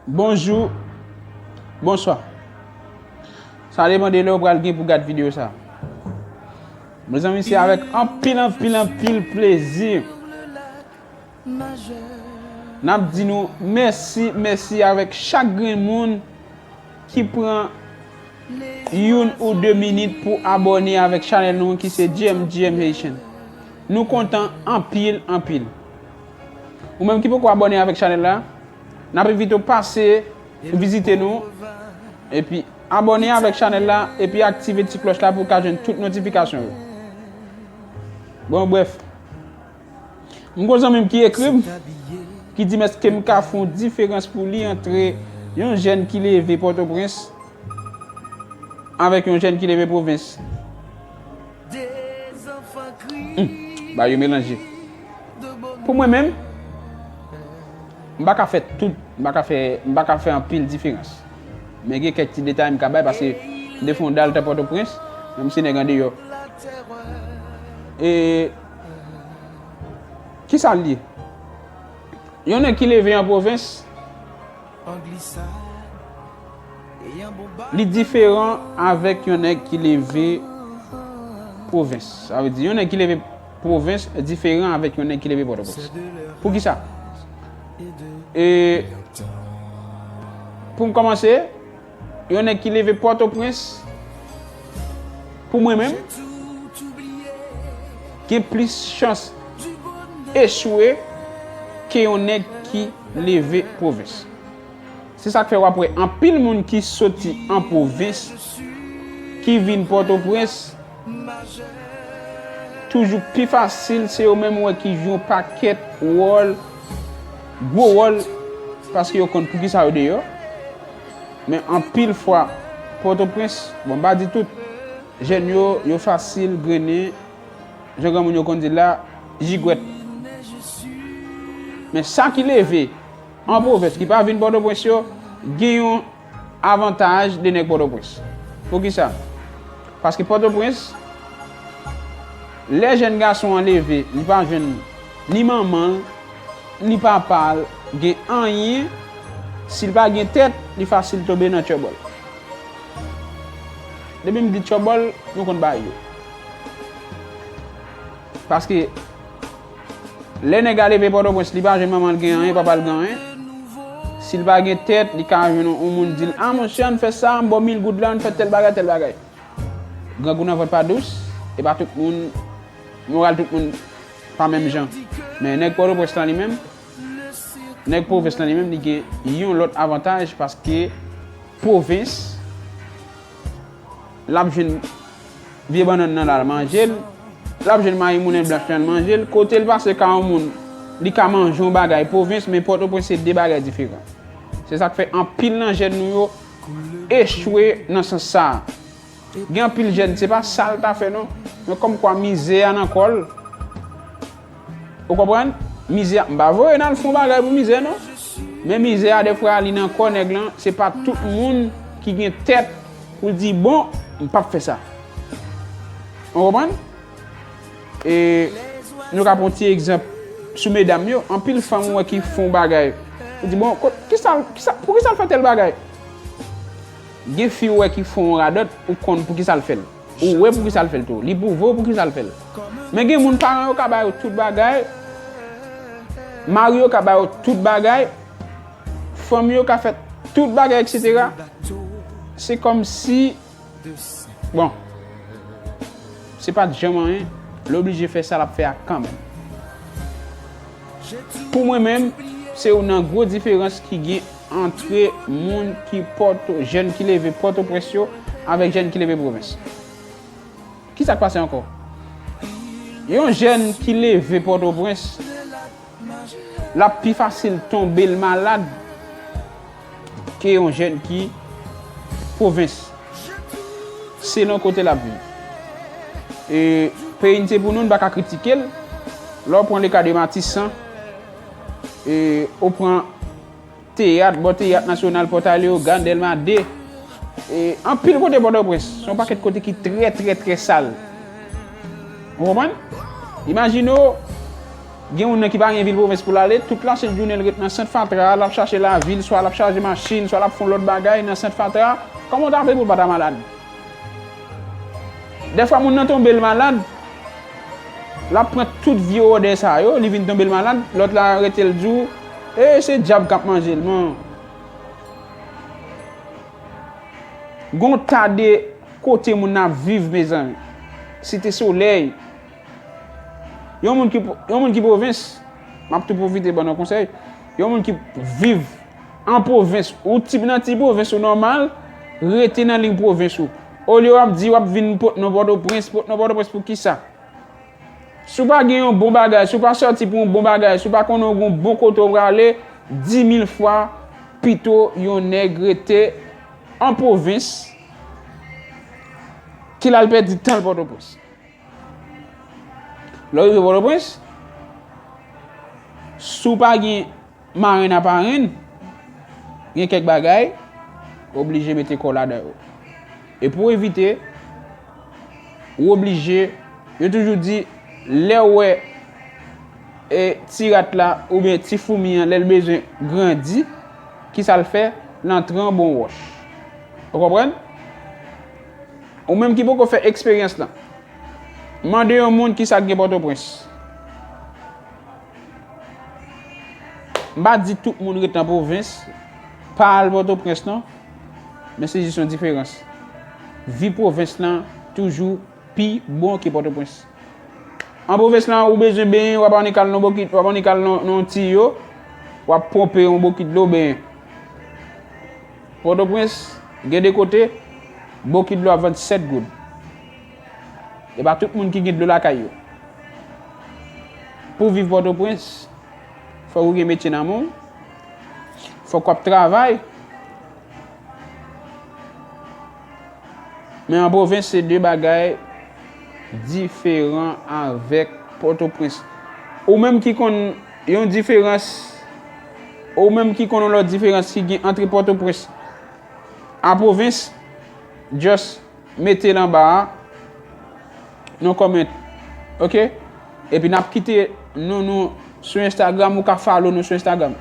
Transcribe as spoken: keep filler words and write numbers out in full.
Bonjou. Bonswa. Sa depann de lè w pral gen pou gad videyo sa. Mezanmi, se avèk anpil, anpil, anpil plezi n ap di nou mèsi, mèsi avèk chak grenn moun ki pran youn ou de minit pou abòne avèk chanèl nou ki se G M G M Haitian. Nou kontan anpil, anpil. Ou menm ki poko abòne avèk chanèl la, n ap envite w pase vizite nou, epi abòne avèk chanèl la, epi aktive ti klòch la pou w ka jwenn tout notifikasyon yo. Bon, brèf. M gon zanmi m ki ekri m, ki di m èske m ka fè yon diferans pou li antre yon jèn ki leve Pòtoprens avèk yon jèn ki leve pwovens. Hmm, bagay yo melanje. Pou mwen menm, m pa ka fè tout, m pa ka fè, m pa ka fè anpil diferans. Men gen kèk ti detay m ka bay paske m te fè yon dal tan Pòtoprens, menm si nèg andeyò. E kisa l ye? Yon nèg ki leve an pwovens, li diferan avèk yon nèg ki leve pwovens. Sa vle di, yon nèg ki leve pwovens diferan avèk yon nèg ki leve Pòtoprens. Poukisa? E pou m kòmanse, yon nèg ki leve Pòtoprens, pou mwen menm, gen plis chans echwe ke yon nèg ki leve pwovens. Se sa k fè w ap wè anpil moun ki soti an pwovens, ki vin Pòtoprens, toujou pi fasil, se yo menm ou wè ki jwe yon pakèt wòl, gwo wòl, paske yo konn poukisa yo deyò. Men anpil fwa, Pòtoprens, bon, m pa di tout, jèn yo, yo fasil grennen, jan granmoun yo konn di l la, jigwèt. Men sa ki leve an pwovens, ki pa vin Pòtoprens yo, gen yon avantaj de nèg Pòtoprens. Poukisa? Paske Pòtoprens, lè jèn gason an leve, li pa jwenn ni manman l, ni papa l gen anyen, si l pa gen tèt, li fasil tonbe nan tchòbòl. Depi m di tchòbòl, nou konn bagay yo. Paske lè nèg a leve Pòtoprens, li pa jwenn manman l gen anyen, papa l gen anyen. Si l pa gen tèt, li ka jwenn yon moun di l, "A, monchè, ann fè sa, m ba w mil goud la, ann fè tèl bagay, tèl bagay." Grangou nan vant pa dous, e pa tout moun, moral tout moun pa menm jan. Men nèg Pòtoprens lan li menm, nèg pwovens lan li menm, li gen yon lòt avantaj paske pwovens, l ap jwenn vye bannann nan, l al manje l, l ap jwenn mayi moulen blanch lan, l manje l. Kote l pase ka yon moun, li ka manje yon bagay pwovens, men Pòtoprens se de bagay diferan. Se sa k fè anpil nan jèn nou yo echwe nan sans sa a. Gen anpil jèn, se pa sa l ta fè non, men kòmkwa mizè a nan kò l. Ou konprann? Mizè a, m pa voye n al fè yon bagay pou mizè non. Men mizè a dèfwa li nan kò nèg lan, se pa tout moun ki gen tèt pou l di, "Bon, m p ap fè sa." Ou konprann? E nou ka pran yon ti egzanp sou medam yo, anpil fanm ou wè ki fè yon bagay. Ou di, "Bon, ko-, kisa, kisa, poukisa l fè tèl bagay?" Gen fi ou wè ki fè yon radòt, ou konn poukisa l fè l. Ou wè poukisa l fè l tou. Li pwouve w poukisa l fè l. Men gen moun paran yo ka ba yo tout bagay, mari yo ka ba yo tout bagay, fanmi yo ka fè tout bagay, etsetera. Se kòmsi, bon, se pa t janm anyen, l oblije fè sa l ap fè a kanmenm. Pou mwen menm, se youn nan gwo diferans ki gen antre moun ki Pòto, jèn ki leve Pòtoprens yo avèk jèn ki leve pwovens. Kisa k pase ankò? Yon jèn ki leve Pòtoprens, l ap pi fasil tonbe l malad ke yon jèn ki pwovens, selon kote l ap viv. E peyi n se pou nou, n pa ka kritike l. Lè w pran le ka de Matisan, e ou pran teyat, bò teyat nasyonal, Pòtay Leyogàn, Dèlma de, e anpil kote Pòtoprens, se yon pakèt kote ki trè, trè, trè sal. Ou konprann? Imajine w, Gen moun nan ki pa gen vil pwovens pou l ale, tout lasent jounen l ret nan sant fatra a, l ap chache lavil, swa l ap chaje machin, swa l ap fè yon lòt bagay nan sant fatra a. Kòman w ta fè pou l pa ta malad? Dèfwa moun nan tonbe l malad, l ap pran tout vye wòdè sa yo, li vin tonbe l malad, lòt la rete l di w, e se dyab k ap manje l, man. Gon ta de kote moun ap viv, mezanmi. Site Solèy. Yon moun ki, yon moun ki pwovens, m ap tou pwofite ban nou konsèy. Yon moun ki viv an pwovens, ou ti nan ti pwovens ou nòmal, rete nan liy pwovens ou. Olye w ap di w ap vin pot non Pòtoprens, pot non Pòtoprens pou kisa? Si w pa gen yon bon bagay, si w pa sòti pou yon bon bagay, si w pa konnen yon bon kote w prale, di mil fwa pito yon nèg rete an pwovens ki l al pèdi tan l Pòtoprens. Lè w rive Pòtoprens, si w pa gen marenn a parenn, gen kèk bagay, w oblije mete kò w ladan yo. E pou w evite, w oblije, yo toujou di, lè w wè e ti rat la oubyen ti foumi an, lè l bezwen grandi, kisa l fè? L antre anba yon wòch. Ou konprann? Ou menm ki poko fè eksperyans lan, mande yon moun kisa k gen Pòtoprens. M pa di tout moun ret nan pwovens, pa al Pòtoprens non, men se jis yon diferans. Vi pwovens lan toujou pi bon ke Pòtoprens. An pwovens lan, ou bezwen benyen, w ap annik al nan bokit, w ap annik al nan, nan tiyo, w ap ponpe yon bokit dlo benyen. Pòtoprens, gen de kote, bokit dlo ap vann sèt goud. E pa tout moun ki gen dlo lakay yo. Pou w viv Pòtoprens, fòk ou gen metye nan men w, fòk w ap travay. Men an pwovens, se de bagay diferan avèk Pòtoprens. Ou menm ki konn yon diferans, ou menm ki konn yon lòt diferans ki gen ant Pòtoprens a pwovens, just mete l anba a, non comment, ok? Epi n ap kite non nou sou Instagram, ou ka follow nou sou Instagram.